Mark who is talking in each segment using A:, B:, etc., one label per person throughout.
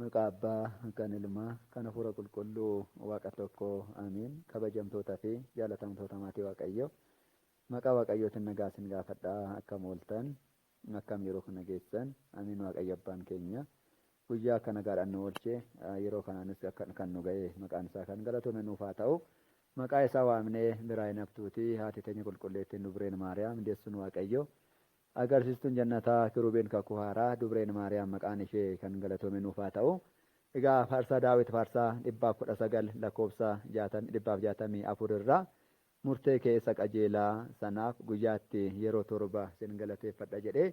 A: Maqaa Abbaa kan Ilmaa kan Hafuura Qulqulluu Waaqa tokko Amiin. Kabajamtootaa fi jaalatamtoota maatii Waaqayyoo. Maqaa Waaqayyootiin nagaa isin gaafadhaa akkam ooltan akkam yeroo kana geessan Amiin Waaqayyo Abbaan keenya guyyaa akka nagaadhaan nu oolche yeroo kanaanis kan nu ga'e maqaan isaa kan galatome nuuf haa ta'u. Maqaa isaa waamnee biraa hin haftuutii haati teenya qulqulleettiin dubreen Maariyaam deessuun Waaqayyo agarsiistuun jannataa kirubeen kakuu haaraa dubreen Maariyaam maqaan ishee kan galatome nuuf haa ta'u. Egaa faarsaa Daawit faarsaa 119 lakkoofsa 164 irraa murtee kee isa qajeelaa sanaaf guyyaatti yeroo 7 sin galateeffadha jedhee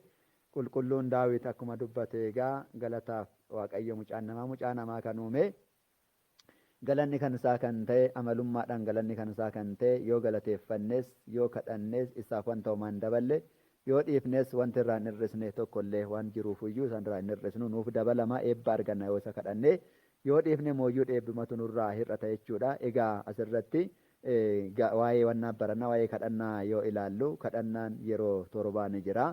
A: qulqulluun Daawit akkuma dubbate egaa galataaf Waaqayyo mucaan namaa mucaa namaa kan uume galanni kan isaa kan ta'e amalummaadhaan galanni kan isaa kan ta'e yoo galateeffannes yoo kadhannes isaaf wanta homaa hin daballe yoo dhiifnes wanti irraa hin hir'isne tokkollee waan jiruufuyyuu isaan irraa hin hir'isnu nuuf dabalama eebba arganna yoo isa kadhanne yoo dhiifne mooyyuu dheebbumatu nurraa hir'ata jechuudha. Egaa asirratti waa'ee wannaa barannaa waa'ee kadhannaa yoo ilaallu kadhannaan yeroo torbaa ni jira.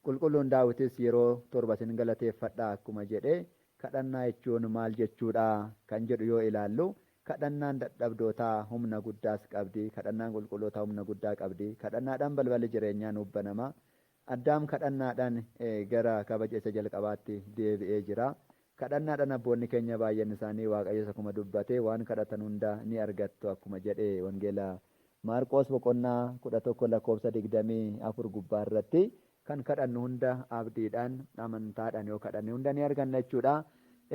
A: Qulqulluun Daawitis yeroo 7 sin galateeffadha akkuma jedhe Kadhannaa jechuun maal jechuudha kan jedhu yoo ilaallu, kadhannaan dadhabdootaa humna guddaas qabdi, kadhannaan qulqullootaa humna guddaa qabdi. Kadhannaadhaan balballi jireenyaa nuuf banama. Addaam kadhannaadhaan gara kabaja isa jalqabaatti deebi'ee jira. Kadhannaadhaan abboonni keenya baay'een isaanii Waaqayyos akkuma dubbate waan kadhatan hunda ni argattu akkuma jedhe Wangeela Maarqoos boqonnaa 11 lakkoofsa 24 gubbaa irratti kan kadhannu hunda abdiidhaan, amantaadhaan yoo kadhanne hunda ni arganna jechuudha.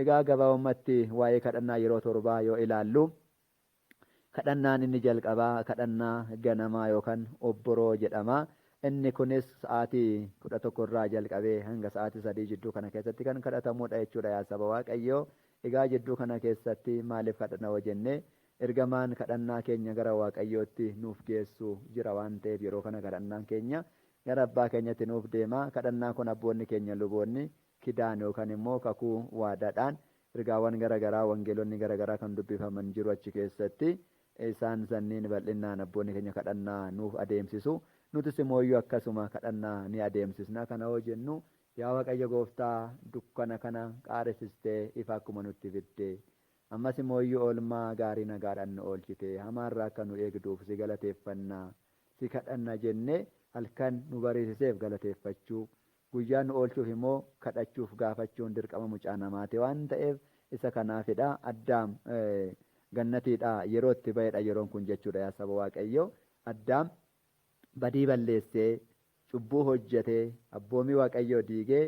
A: Egaa gabaabumatti waa'ee kadhannaa yeroo torbaa yoo ilaallu, kadhannaan inni jalqabaa kadhannaa ganamaa yookaan obboroo jedhama. Inni kunis sa'aatii 11 irraa jalqabee hanga sa'aatii 3 jidduu kana keessatti kan kadhatamudha jechuudha yaa saba Waaqayyoo. Egaa jidduu kana keessatti maaliif kadhanna yoo jenne, ergamaan kadhannaa keenya gara Waaqayyootti nuuf geessu jira waan ta'eef yeroo kana kadhannaan keenya gara Abbaa keenyatti nuuf deema. Kadhannaan kun abboonni keenya luboonni kidaan yookaan immoo kakuu waadaadhaan ergaawwan gara garaa wangeelonni gara garaa kan dubbifaman jiru achi keessatti. Isaan sanniin bal'innaan abboonni keenya kadhannaa nuuf adeemsisu. Nutis imooyyuu akkasuma kadhannaa ni adeemsisna. Kana hoo jennu yaa Waaqayyo Gooftaa dukkana kana qaaresistee ifa akkuma nutti fidde ammas imooyyuu oolmaa gaarii nagaadhaan nu oolchite hamaarraa akka nu eegduuf si galateeffanna. Si kadhanna jennee halkan nu bariisiseef galateeffachuu, guyyaa nu oolchuuf immoo kadhachuuf gaafachuun dirqama mucaa namaati waan ta'eef isa kanaafidha. Addaam gannatiidhaa yeroo itti ba'edha yeroon kun jechuudha yaa saba Waaqayyoo. Addaam badii balleessee, cubbuu hojjetee, abboomii Waaqayyoo diigee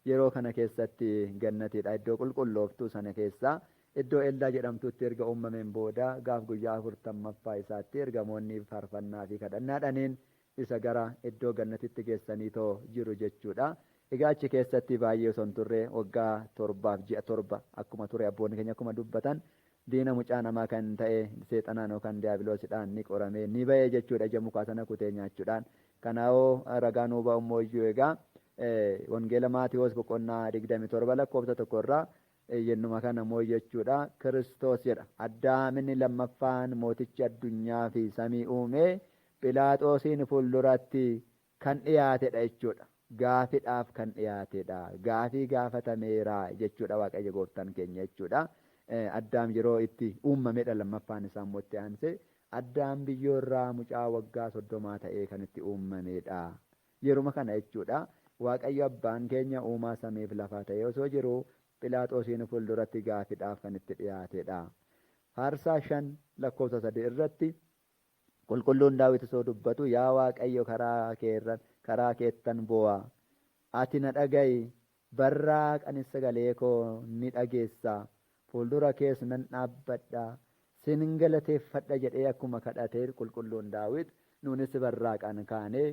A: yeroo kana keessatti gannatiidha iddoo qulqullooftuu sana keessaa iddoo Eldaa jedhamtutti erga uummameen booda gaaf guyyaa afurtammaffaa isaatti ergamoonni faarfannaa fi kadhannaadhaniin isa gara iddoo gannatitti geessaniitoo jiru jechuudha. Egaa achi keessatti baay'ee osoo hin turre waggaa torbaaf ji'a 7 akkuma ture abboonni keenya akkuma dubbatan diina mucaa namaa kan ta'e seexanaan yookaan diyaabiloosidhaan ni qoramee ni ba'e jechuudha ija mukaa sana kutee nyaachuudhaan. Kanaawoo ragaa nuu ba'u immoo iyyuu egaa Wangeela Maatiwoos boqonnaa 27 lakkoofsa 1 irraa yennuma kana immoo jechuudha Kiristoos jedha. Addaam inni lammaffaan mootichi addunyaa fi samii uume Philaaxoosiin fuulduratti kan dhiyaatedha jechuudha. Gaafidhaaf kan dhiyaatedha. Gaafii gaafatameera jechuudha Waaqayyo gooftaan keenya jechuudha. Addaam yeroo itti uumamedha lammaffaan isaa immoo itti aansee Addaam biyyoo irraa mucaa waggaa soddomaa ta'ee kan itti uumamedha. Yeruma kana jechuudha Waaqayyo abbaan keenya uumaa samiif lafaa ta'ee osoo jiruu Philaaxoosiin fuulduratti gaafidhaaf kan itti dhiyaatedha. Faarsaa 5 lakkoofsa 3 irratti Qulqulluun Daawit osoo dubbatu yaa Waaqayyo karaa keerran karaa keettan boo'a. Ati na dhaga'i, barraaqanis sagalee koo ni dhageessa. Fuuldura kees nan dhaabbadha, sin galateeffadha jedhee akkuma kadhate Qulqulluun Daawit nuunis barraaqaan kaanee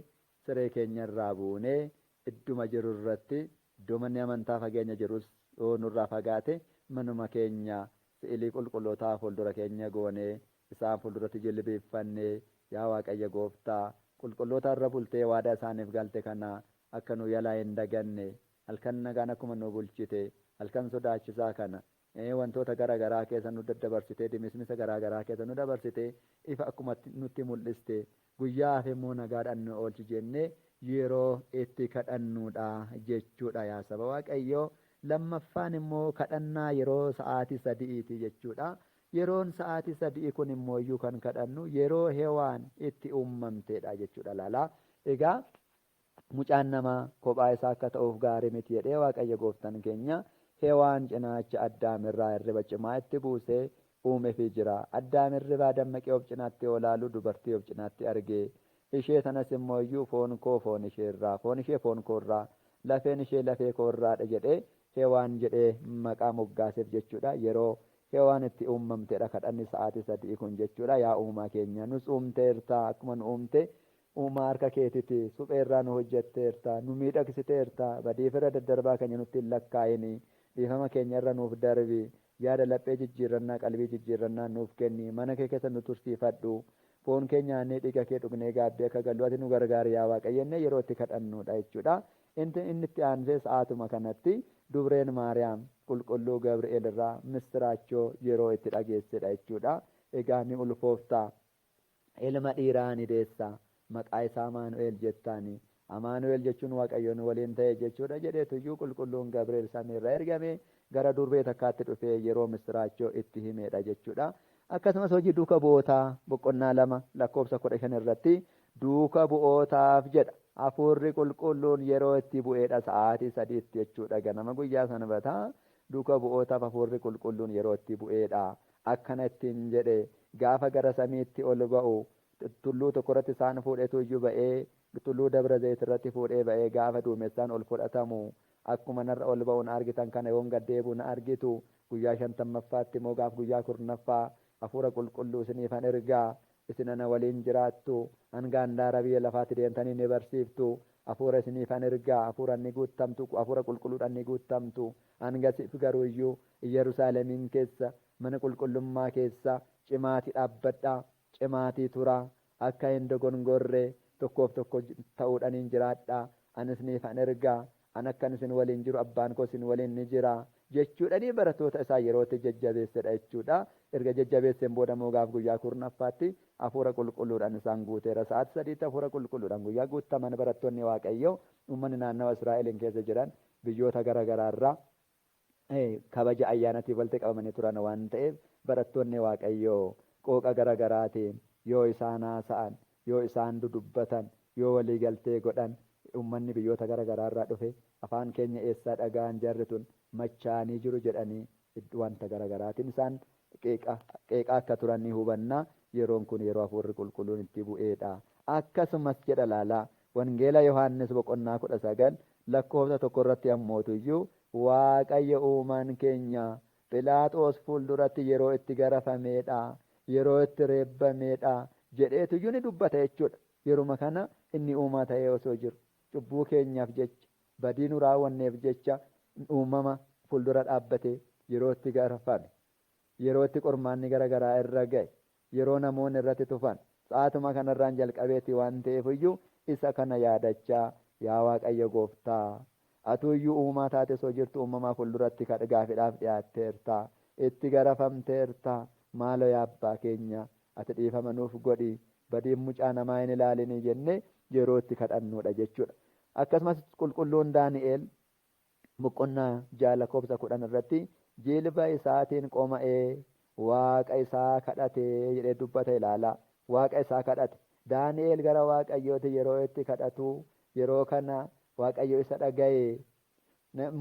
A: siree keenya irraa buunee idduma jirru irratti iddoo manni amantaa fageenya jirus yoo nurraa fagaate manuma keenya si'ilii qulqullootaa fuuldura keenya goonee isaan fuulduratti jilbiiffannee yaa Waaqayyo Gooftaa qulqulloota irra bultee waadaa isaaniif galte kana akka nu yalaa hin daganne halkan nagaan akkuma nu bulchite halkan sodaachisaa kana wantoota gara garaa keessa nu daddabarsitee dimismisa garaa garaa keessa nu dabarsitee ifa akkuma nutti mul'iste guyyaa hafe immoo nagaadhaan nu oolchi jennee yeroo itti kadhannuudha jechuudha yaa saba Waaqayyoo. Lammaffaan immoo kadhannaa yeroo sa'aatii sadi'iiti jechuudha. Yeroon sa'aatii sadi'ii kun immoo iyyuu kan kadhannu yeroo Hewaan itti uumamteedha jechuudha laala. Egaa mucaan namaa kophaa isaa akka ta'uuf gaarii miti jedhee Waaqayyo gooftaan keenya Hewaan cinaacha Addaam irraa hirriba cimaa itti buusee uumefii jira. Addaam hirribaa dammaqee of cinaatti yoo ilaalu dubartii of cinaatti arge. Ishee sanas immoo iyyuu foon koo foon ishee irraa, foon ishee foon koo irraa, lafeen ishee lafee koo irraadha jedhee Hewaan jedhee maqaa moggaaseef jechuudha. Yeroo Hewaan itti uumamteedha kadhanni sa'aatii sadi'ii kun jechuudha. Yaa uumaa keenya nus uumteerta, akkuma nu uumte uumaa harka keetiti, supheerraa nu hojjetteerta, nu miidhagsiteerta, badii fira daddarbaa keenya nutti hin lakkaa'ini, dhiifama keenya irra nuuf darbi, yaada laphee jijjiirrannaa qalbii jijjiirrannaa nuuf kenni, mana kee keessa nu tursiifadhu, foon kee nyaannee dhiiga kee dhugnee gaabbii akka gallu ati nu gargaari yaa Waaqayyo jennee yeroo itti kadhannuudha jechuudha. Inni itti aansee sa'aatuma kanatti dubreen Maariyaam qulqulluu Gabri'eel irraa missiraachoo yeroo itti dhageessedha jechuudha. Egaa ni ulfoofta, ilma dhiiraa ni deessa, maqaa isaa Amaanu'eel jettaani. Amaanu'eel jechuun Waaqayyo nu waliin ta'e jechuudha jedheetuyyuu qulqulluun Gabri'eel samiirra ergame gara durbee takkaatti dhufee yeroo missiraachoo itti himeedha jechuudha. Akkasumas hojii duuka bu'ootaa boqonnaa 2 lakkoofsa 15 irratti duuka bu'ootaaf jedha. Hafuurri qulqulluun yeroo itti bu'eedha sa'aatii sadiitti jechuudha. Ganama guyyaa sanbataa duuka bu'ootaaf hafuurri qulqulluun yeroo itti bu'eedha. Akkana ittiin jedhe, gaafa gara samiitti ol ba'u tulluu tokko irratti isaan fuudhetu iyyuu ba'ee, tulluu Dabra Zayit irratti fuudhee ba'ee gaafa duumessaan ol fudhatamu, akkuma narra ol ba'u na argitan kana yoon gad deebi'u na argitu, guyyaa 50ffaatti immoo gaaf guyyaa 10ffaa hafuura qulqulluu isiniifan ergaa, isin ana waliin jiraattu, hanga handaara biyya lafaatti deemtanii ni barsiiftu, hafuura isiniifan ergaa, hafuuraan ni guuttamtu, hafuura qulqulluudhaan ni guuttamtu, hangasiif garuu iyyuu Iyyerusaalemin keessa, mana qulqullummaa keessa cimaatii dhaabbadhaa, cimaatii turaa, akka hin dogongorre tokkoof tokko ta'uudhaniin jiraadhaa, ani isiniifan ergaa, an akkan isin waliin jiru abbaan koo isin waliin ni jira jechuudhanii barattoota isaa yerootti jajjabeessedha jechuudha. Erga jajjabeesseen booda immoo gaaf guyyaa 10ffaatti hafuura qulqulluudhaan isaan guuteera. Sa'aatii sadiitti hafuura qulqulluudhaan guyyaa guuttaman barattoonni Waaqayyoo uummanni naannawa Israa'eliin keessa jiran biyyoota gara garaarraa kabaja ayyaanatiif walitti qabamanii turan waan ta'eef barattoonni Waaqayyoo qooqa gara garaatiin yoo isaan haasa'an, yoo isaan dudubbatan, yoo walii galtee godhan uummanni biyyoota gara garaarraa dhufe afaan keenya eessaa dhaga'an jarri tun machaa'anii jiru jedhanii wanta gara garaatiin isaan qeeqaa akka turan ni hubanna. Yeroon kun yeroo hafuurri qulqulluun itti bu'eedha. Akkasumas jedha laalaa Wangeela Yohaannis boqonnaa 19 lakkoofsa 1 irratti ammootuyyuu Waaqayyo uumaan keenya Philaaxoos fuulduratti yeroo itti garafameedha, yeroo itti reebbameedha jedheetuyyuu ni dubbata jechuudha. Yeruma kana inni uumaa ta'ee osoo jiru cubbuu keenyaaf jecha, badii nu raawwanneef jecha uumama fuuldura dhaabbatee yeroo itti garafame, yeroo itti qormaanni gara garaa irra ga'e, yeroo namoonni irratti tufan, sa'aatuma kanarraan jalqabeeti waan ta'eefiyyuu isa kana yaadachaa yaa Waaqayyo gooftaa, atuyyuu uumaa taate osoo jirtu uumamaa fuulduratti gaafidhaaf dhiyaatteerta, itti garafamteerta, maaloo yaa abbaa keenya ati dhiifama nuuf godhi, badiin mucaa namaa hin ilaalinii jennee yeroo itti kadhannuudha jechuudha. Akkasumas qulqulluun Daani'eel boqonnaa 6 lakkoofsa 10 irratti jilba isaatiin qoma'ee Waaqa isaa kadhate jedhee dubbata ilaalaa. Waaqa isaa kadhate. Daani'eel gara Waaqayyooti yeroo itti kadhatu yeroo kana Waaqayyo isa dhaga'e.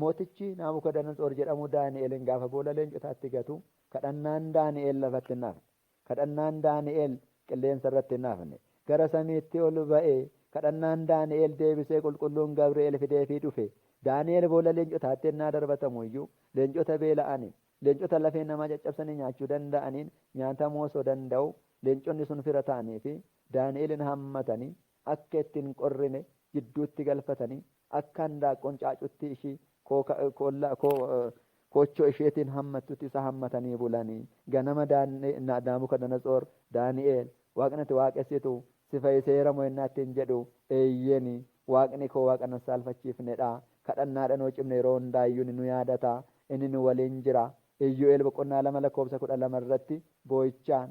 A: Mootichi Naabukadanatsoor jedhamu Daani'eelin gaafa boolla leencotaatti gatu kadhannaan Daani'eel lafatti hin hafne. Kadhannaan Daani'eel qilleensa irratti hin hafne. Gara samiitti ol ba'e. Kadhannaan Daani'eel deebisee qulqulluun Gabri'eel fideefii dhufe. Daani'eel boolla leencotaatti ennaa darbatamu iyyuu leencota beela'aniin, leencota lafee namaa caccabsanii nyaachuu danda'aniin nyaatamuu osoo danda'u leenconni sun fira ta'anii fi Daani'eelin hammatanii akka itti hin qorrine jidduutti galfatanii akka handaaqqoon caacutti ishii koochoo isheetiin hammattutti isa hammatanii bulanii. Ganama Naabukadnetsoor, Daani'eel, Waaqni ati waaqessitu si fayyiseera moo ennaa ittiin jedhu, eeyyeni, Waaqni koo Waaqa nan saalfachiifnedha. Kadhannaadhaan yoo cimne yeroo hundaayyuu inni nu yaadata, inni nu waliin jira. Iyyu'eel boqonnaa 2 lakkoofsa 12 irratti boo'ichaan,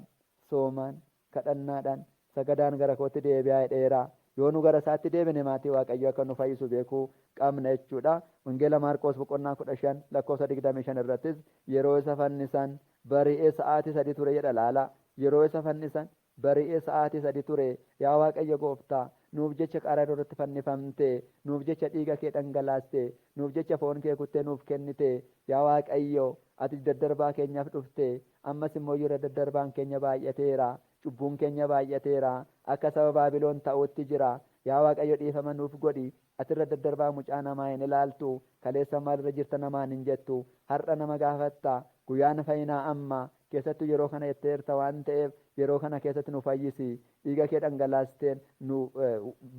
A: soomaan, kadhannaadhaan, sagadaan gara kootti deebi'aa jedheera. Yoo nu gara isaatti deebine maatii Waaqayyoo akka nu fayyisu beekuu qabna jechuudha. Wangeela Maarqoos boqonnaa 15 lakkoofsa 25 irrattis yeroo isa fannisan bari'ee sa'aatii 3 ture jedha laala. Yeroo isa fannisan bari'ee sa'aatii 3 ture. Yaa Waaqayyo gooftaa, nuuf jecha qaraanioo irratti fannifamte, nuuf jecha dhiiga kee dhangalaaste, nuuf jecha foon kee kuttee nuuf kennite. Yaa Waaqayyo, ati daddarbaa keenyaaf dhufte, ammas immoo irra daddarbaan keenya baay'ateera, cubbuun keenya baay'ateera, akka saba Baabiloon ta'uutti jira. Yaa Waaqayyo, dhiifama nuuf godhi. Ati irra daddarbaa mucaa namaa hin ilaaltu, kaleessa maalirra jirta namaan hin jettu, har'a nama gaafatta, guyyaan fayyinaa amma, keessattuu yeroo kana jetteerta waan ta'eef yeroo kana keessatti nu fayyisi. Dhiiga kee dhangalaasteen nu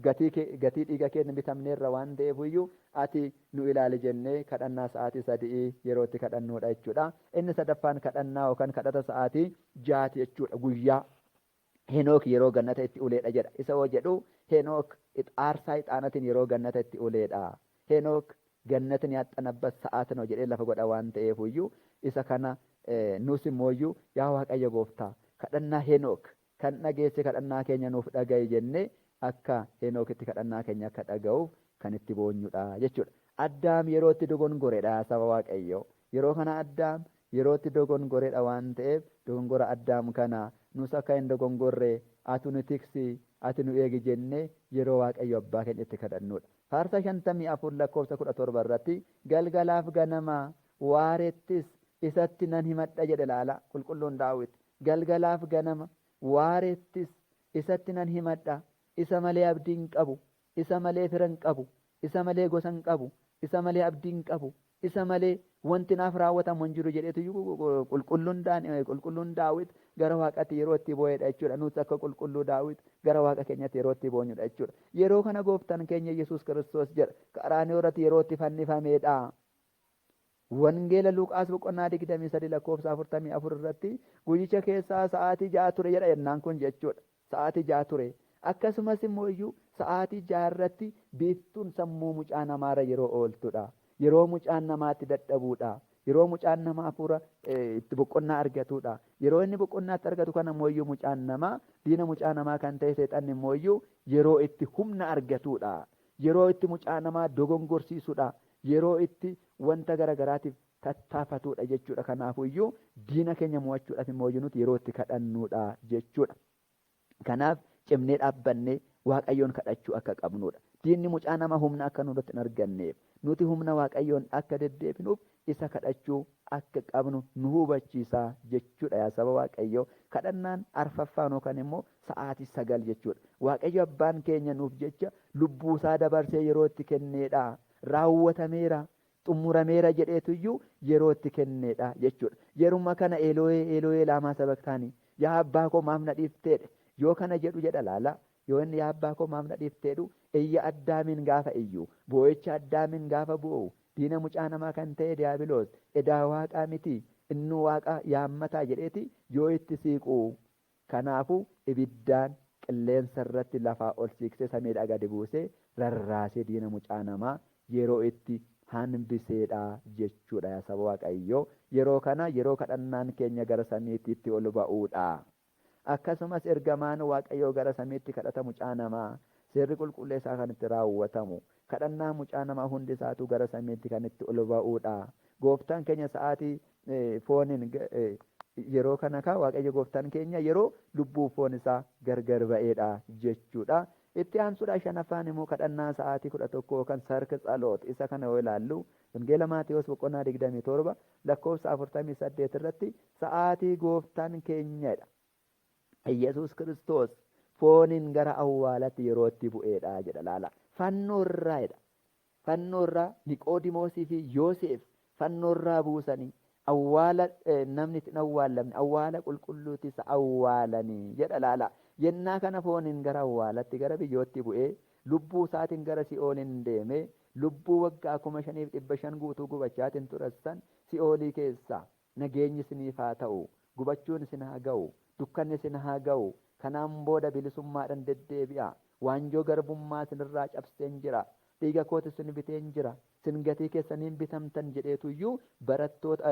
A: gatii dhiiga kee bitamneerra waan ta'eef iyyuu ati nu ilaali jennee kadhannaa sa'aatii 3 yeroo itti kadhannuudha jechuudha. Inni sadaffaan kadhannaa yookaan kadhata sa'aatii 6 jechuudha guyyaa. Henook yeroo gannata itti uleedha jedha. Isa hoo jedhu Henook aarsaa ixaanatiin yeroo gannata itti uleedha. Henook gannatin yaaxxanabbat sa'aat no jedhee lafa godha waan ta'eef iyyuu isa kana nus immoo iyyuu yaa Waaqayyo gooftaa kadhannaa Henook kan dhageesse kadhannaa keenya nuuf dhaga'i jennee akka Henookitti kadhannaa keenya akka dhaga'uuf kan itti boonyudha jechuudha. Addaam yeroo itti dogongoredha saba Waaqayyoo. Yeroo kana Addaam yeroo itti dogongoredha waan ta'eef dogongora Addaam kana nus akka hin dogongorre ati nu tiksi, ati nu eegi jennee yeroo Waaqayyo abbaa keenya itti kadhannudha. Faarsaa 54 lakkoofsa 17 irratti galgalaaf ganama waarettis isatti nan himadha jedhe laala qulqulluun Daawit. Galgalaaf ganama waarettis isatti nan himadha. Isa malee abdii hin qabu, isa malee fira hin qabu, isa malee gosa hin qabu, isa malee abdii hin qabu, isa malee wanti naaf raawwatamu hin jiru jedheetu qulqulluun Daawit gara Waaqaatti yeroo itti boo'edha jechuudha. Nuti akka qulqulluu Daawit gara Waaqa keenyatti yeroo itti boonyudha jechuudha. Yeroo kana gooftaan keenya Yesuus Kiristoos jedha qaraanioo irratti yeroo itti fannifameedha. Wangeela Luqaas boqonnaa 23 lakkoofsa 44 irratti guyyicha keessaa sa'aatii 6 ture jedha yennaan kun jechuudha. Sa'aatii 6 ture. Akkasumas immoo iyyuu sa'aatii 6 irratti biiftuun sammuu mucaa namaarra yeroo ooltudha. Yeroo mucaan namaatti dadhabuudha. Yeroo mucaan namaa hafuura itti boqonnaa argatudha. Yeroo inni boqonnaatti argatu kana immoo iyyuu mucaan namaa diina mucaa namaa kan ta'e seexanni immoo iyyuu yeroo itti humna argatudha. Yeroo itti mucaa namaa dogongorsiisudha. Yeroo itti wanta garagaraatiif tattaafatudha jechuudha. Kanaafuu iyyuu diina keenya mo'achuudhaaf immoo iyyuu nuti yeroo itti kadhannudha jechuudha. Kanaaf cimnee dhaabbannee Waaqayyoon kadhachuu akka qabnudha. Diinni mucaa nama humna akka nurratti hin arganneef nuti humna Waaqayyoon akka deddeebinuuf isa kadhachuu akka qabnu nu hubachiisa jechuudha. Yaa saba Waaqayyoo, kadhannaan arfaffaan yookaan immoo sa'aatii 9 jechuudha. Waaqayyo abbaan keenya nuuf jecha lubbuu isaa dabarsee yeroo itti kenneedha. Raawwatameera, xumurameera jedheetu iyyuu yeroo itti kenneedha jechuudha. Yeruma kana Eelooyee Eelooyee laamaa sabaktaanii, yaa abbaa koo maaf na dhiifteedhe yoo kana jedhu jedha laala. Yoo inni yaa abbaa koo maaf na dhiifteedhu iyya Addaamiin gaafa iyyu, boo'icha Addaamiin gaafa boo'u, diina mucaa namaa kan ta'e Diyaabiloos edaa waaqaa miti, innuu waaqa yaammataa jedheeti yoo itti siiqu. Kanaafuu ibiddaan qilleensa irratti lafaa ol siiqsee samiidhaa gadi buusee rarraasee diina mucaa namaa yeroo itti hanbiseedha jechuudha. Yaa saba Waaqayyoo, yeroo kana yeroo kadhannaan keenya gara samiitti itti ol ba'uudha. Akkasumas ergamaan Waaqayyoo gara samiitti kadhata mucaa namaa seerri qulqulleessaa kan itti raawwatamu kadhannaa mucaa namaa hundi isaatuu gara samiitti kan itti ol ba'uudha. Gooftaan keenya sa'aatii fooniin yeroo kana kaa Waaqayyo gooftaan keenya yeroo lubbuu foon isaa gargar ba'eedha jechuudha. Itti aansuudhaan shanaffaan immoo kadhannaa sa'aatii 11 yookaan sark tsaloot isa kana yoo ilaallu Wangeela Maatewos boqonnaa 27 lakkoofsa 48 irratti sa'aatii gooftaan keenyadha. Iyyasuus Kiristoos fooniin gara awwaalatti yeroo itti bu'eedha jedha laala. Fannoo irraa jedha. Fannoo irraa Niqoodimoosii fi Yoosef fannoo irraa buusanii awwaala namni itti hin awwaallamne awwaala qulqulluutti isa awwaalanii jedha laala. Yennaa kana fooniin gara awwaalatti gara biyyootti bu'ee lubbuu isaatiin gara si'ooliin deemee lubbuu waggaa 5500 guutuu gubachaatiin turassan si'oolii keessaa nageenyi isiniif haa ta'u, gubachuun isin haa ga'u, dukkanni isin haa ga'u, kanaan booda bilisummaadhaan deddeebi'a, waanjoo garbummaa isinirraa cabseen jira, dhiiga kooti isin biteen jira, isin gatii keessaniin bitamtan jedheetu iyyuu barattoota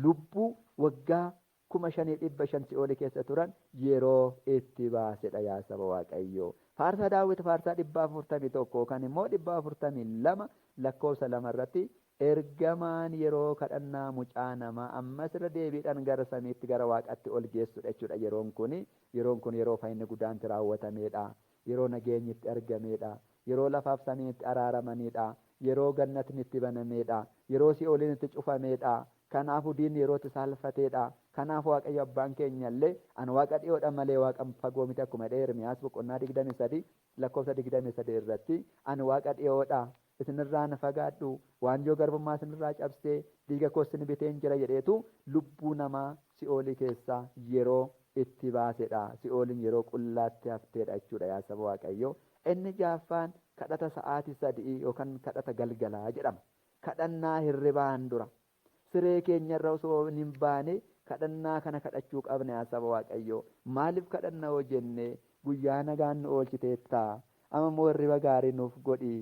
A: lubbuu waggaa 5,500 si'oolii keessa turan yeroo itti baasedha yaa saba Waaqayyoo. Faarsaa Daawit faarsaa 441 kan immoo 442 lakkoofsa 2 irratti ergamaan yeroo kadhannaa mucaa namaa ammas irra deebiidhaan gara samiitti gara waaqatti ol geessudha jechuudha yeroon kun. Yeroon kun yeroo fayyinni guddaan itti raawwatamedha. Yeroo nageenyi itti argamedha. Yeroo lafaaf samiin itti araaramanidha. Yeroo gannatni itti banamedha. Yeroo si'ooliin itti cufamedha. Kanaafuu diinni yeroo itti saalfatedha. Kanaaf Waaqayyo abbaan keenya illee an waaqa dhiyoodha malee waaqa fagoo miti akkuma jedhe Ermiyaas boqonnaa 23 lakkoofsa 23 irratti an waaqa dhiyoodha. Isinirraa na fagaadhu waanjoo garbummaa isinirraa cabsee dhiiga koos isin biteen jira jedheetu lubbuu namaa si'oolii keessaa yeroo itti baasedha. Si'ooliin yeroo qullaatti hafteedha jechuudha yaa saba Waaqayyoo. Inni jaaffaan kadhata sa'aatii 3 yookaan kadhata galgalaa jedhama. Kadhannaa hirribaan dura. Siree keenyarra osoo hin baane kadhannaa kana kadhachuu qabna yaa saba Waaqayyoo. Maaliif kadhanna hoo jenne guyyaa nagaan nu oolchiteetta. Amma immoo hirriba gaarii nuuf godhi.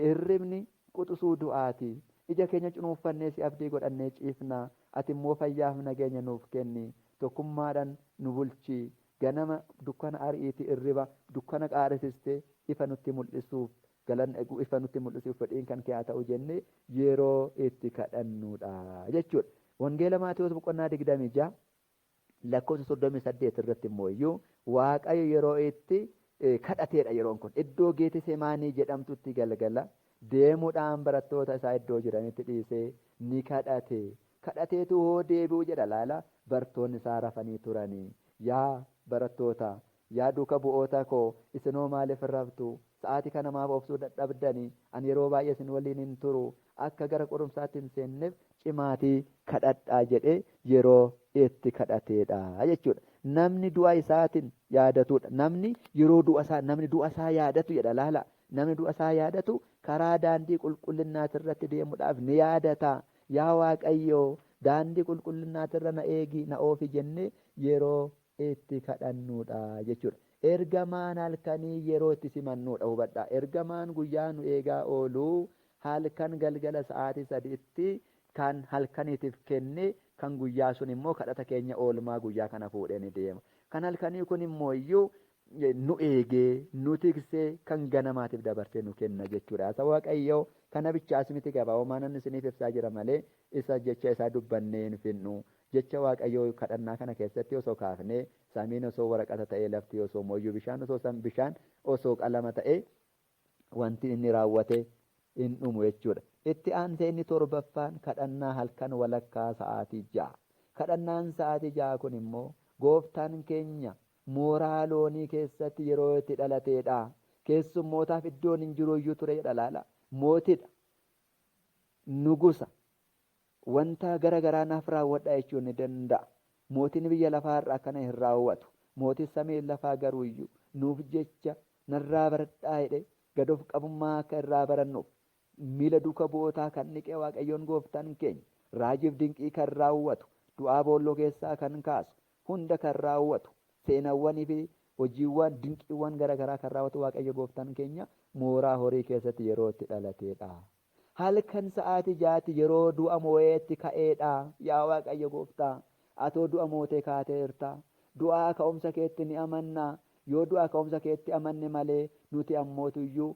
A: Hirribni quxisuu du'aati. Ija keenya cunuuffannee si abdii godhannee ciifna. Ati immoo fayyaaf nageenya nuuf kenni. Tokkummaadhaan nu bulchi. Ganama dukkana ari'iitii irriba dukkana qaarisiste ifa nutti mul'isuuf galan ifa nutti mul'isuuf fedhiin kan kee haa ta'u jennee yeroo itti kadhannudha jechuudha. Wangeela Maatewos boqonnaa 26 lakkoofsa 38 irratti immoo iyyuu Waaqayyo yeroo itti kadhateedha yeroon kun. Iddoo Geetesemaanii jedhamtutti galgala deemuudhaan barattoota isaa iddoo jiranitti dhiisee ni kadhate. Kadhateetu hoo deebi'u jedha laala bartoonni isaa rafanii turanii. Yaa barattoota, yaa duuka bu'oota koo isinoo maaliif raftu? Sa'aatii kana maaf obsuu dadhabdani? Ani yeroo baay'ee isin waliin hin turu. Akka gara qorumsaatti hin seenneef cimaatii kadhadhaa jedhee yeroo itti kadhateedha jechuudha. Namni du'a isaatiin yaadatudha. Namni yeroo du'a isaa namni du'a isaa yaadatu jedha laala. Namni du'a isaa yaadatu karaa daandii qulqullinnaatirratti deemuudhaaf ni yaadata. Yaa Waaqayyoo daandii qulqullinnaatirra na eegi na oofi jennee yeroo itti kadhannudha jechuudha. Ergamaan halkanii yeroo itti simannudha hubadhaa. Ergamaan guyyaa nu eegaa oolu halkan galgala sa'aatii 3tti kan halkaniitiif kenne kan guyyaa sun immoo kadhata keenya oolmaa guyyaa kana fuudhee ni deema. Kan halkanii kun immoo iyyuu nu eegee nu tiksee kan ganamaatiif dabarsee nu kenna jechuudha. Asa Waaqayyoo kana bichaas miti gabaabummaa namni isiniif ibsaa jira malee isa jecha isaa dubbannee hin finnu. Jecha Waaqayyoo kadhannaa kana keessatti osoo kaafnee samiin osoo waraqata ta'ee lafti osoo mooyyuu bishaan osoo bishaan osoo qalama ta'ee wanti inni raawwate hin dhumu jechuudha. Itti aansee inni torbaffaan kadhannaa halkan walakkaa sa'aatii 6. Kadhannaan sa'aatii 6 kun immoo gooftaan keenya mooraa loonii keessatti yeroo itti dhalateedha. Keessummootaaf iddoon hin jiru iyyuu ture jedha laala. Mootidha. Nugusa. Wanta gara garaa naaf raawwadhaa jechuun ni danda'a. Mootiin biyya lafaa irraa akkana hin raawwatu. Mootiin samii lafaa garuu iyyuu nuuf jecha narraa baradhaa jedhee gad of qabummaa akka irraa barannuuf miila duuka bu'ootaa kan dhiqee Waaqayyoon gooftaan keenya raajiif dinqii kan raawwatu du'aa boolloo keessaa kan kaasu hunda kan raawwatu seenawwanii fi hojiiwwan dinqiiwwan gara garaa kan raawwatu Waaqayyo gooftaan keenya mooraa horii keessatti yeroo itti dhalateedha. Halkan sa'aatii 6tti yeroo du'a moo'eetti ka'eedha. Yaa Waaqayyo gooftaa, atoo du'a mootee kaateerta. Du'aa ka'umsa keetti ni amanna. Yoo du'aa ka'umsa keetti amanne malee nuti ammootuyyuu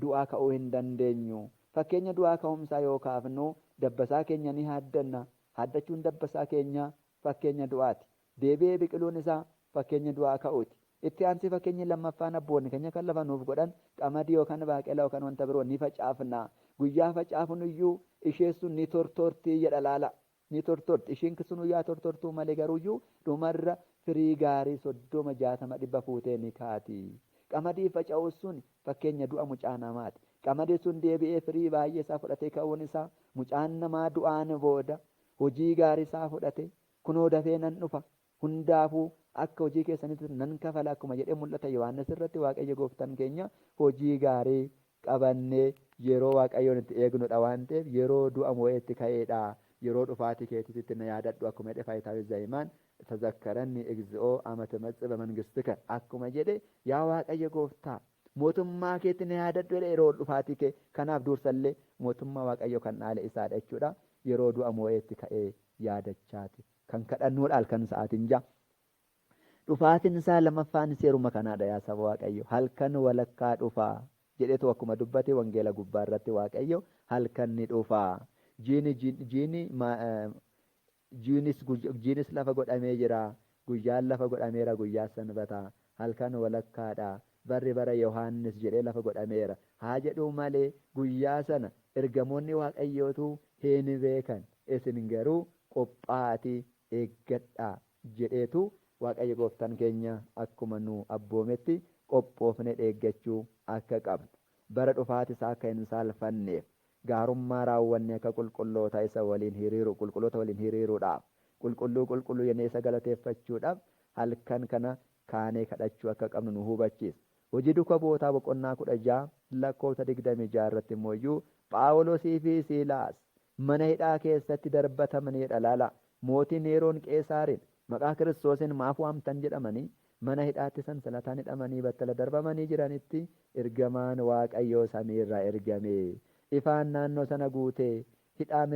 A: du'aa ka'uu hin dandeenyu. Fakkeenya du'aa ka'umsaa yoo kaafnu dabbasaa keenya ni haaddanna. Haaddachuun dabbasaa keenyaa fakkeenya du'aati. Deebi'ee biqiluun isaa fakkeenya du'aa ka'uuti. Itti aansee fakkeenyi lammaffaan abboonni keenya kan lafa nuuf godhan qamadii yookaan baaqelaa yookaan wanta biroo ni facaafna. Guyyaa facaafnu iyyuu ishee sun ni tortorti jedha laala. Ni tortorti. Isheen sun yaa tortortuu malee garuuyyuu dhumarra firii gaarii 30, 60, 100 fuutee ni kaati. Qamadii faca'uu sun fakkeenya du'a mucaa namaati. Qamadii sun deebi'ee firii baay'ee isaa fudhatee ka'uun isaa mucaan namaa du'aan booda hojii gaarii isaa fudhate kunoo dafee nan dhufa hundaafuu akka hojii keessanitti nan kafala akkuma jedhee mul'ata Yohaannis irratti Waaqayyo gooftaan keenya hojii gaarii qabannee yeroo Waaqayyoon itti eegnudha waan ta'eef yeroo du'a moo'eetti ka'eedha. Yeroo dhufaatii keetiitti na yaadadhu akkuma jedhe Faayitaawi Zayimaan tazakkaranni egzi'oo ama timatsii bamangistika akkuma jedhe yaa Waaqayyo gooftaa mootummaa keetti na yaadadhu jedhe yeroo dhufaatii kee kanaaf dursallee mootummaa Waaqayyo kan dhaale isaadha jechuudha. yeroo du'a moo'eetti ka'ee yaadachaati kan kadhannuudha halkan sa'aatiin 6. Dhufaatiin isaa lamaffaanis yeruma kanaadha yaa saba Waaqayyo. Halkan walakkaa dhufaa jedhetu akkuma dubbate wangeela gubbaa irratti Waaqayyo halkan ni dhufaa. Jiini jiini jiinis lafa godhamee jira. Guyyaan lafa godhameera guyyaa sanbataa. Halkan walakkaadha. Barri bara Yohaannis jedhee lafa godhameera. Haa jedhuu malee guyyaa sana ergamoonni Waaqayyootu hin beekan. Isin garuu qophaa'aatii eeggadhaa jedheetu Waaqayyo gooftaan keenya akkuma nu abboometti qophoofnee eeggachuu akka qabnu. Bara dhufaati isaa akka hin saalfanneef gaarummaa raawwannee akka qulqulloota isa waliin hiriiru qulqulloota waliin hiriiruudhaaf qulqulluu qulqulluu jennee isa galateeffachuudhaaf halkan kana kaanee kadhachuu akka qabnu nu hubachiisa. Hojii duuka bu'ootaa boqonnaa 16 lakkoofsa 26 irratti immoo iyyuu Phaawulosii fi Siilaas mana hidhaa keessatti darbatamaniidha laala. Mootii Neeroon Qeesaariin maqaa Kiristoosiin maaf waamtan jedhamanii mana hidhaatti sansalataan hidhamanii battala darbamanii jiranitti ergamaan Waaqayyoo samiirraa ergame. Ifaan naannoo sana guutee hidhaa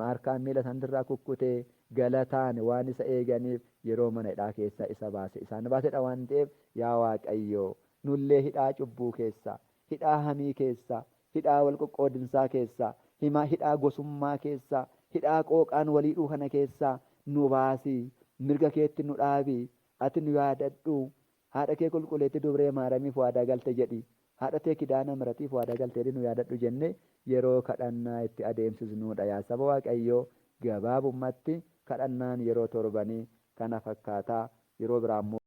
A: harkaan miila isaaniirraa kukkutee galataan waan isa eeganiif yeroo mana hidhaa keessaa isa baase isaan baasedha waan ta'eef yaa Waaqayyoo nullee hidhaa cubbuu keessaa, hidhaa hamii keessaa, hidhaa wal qoqqoodinsaa keessaa, himaa hidhaa gosummaa keessaa, hidhaa qooqaan waliidhuu kana keessaa nu baasii, mirga keetti nu dhaabii, ati nu yaadadhu, haadha kee qulqulleetti dubree maaramiif waadaa galte jedhi, haadha tee kidaana miratiif waadaa galte jedhi nu yaadadhu jennee yeroo kadhannaa itti adeemsisnuudha. Yaa saba Waaqayyoo gabaabumatti kadhannaan yeroo torbanii kana fakkaataa yeroo biraa immoo.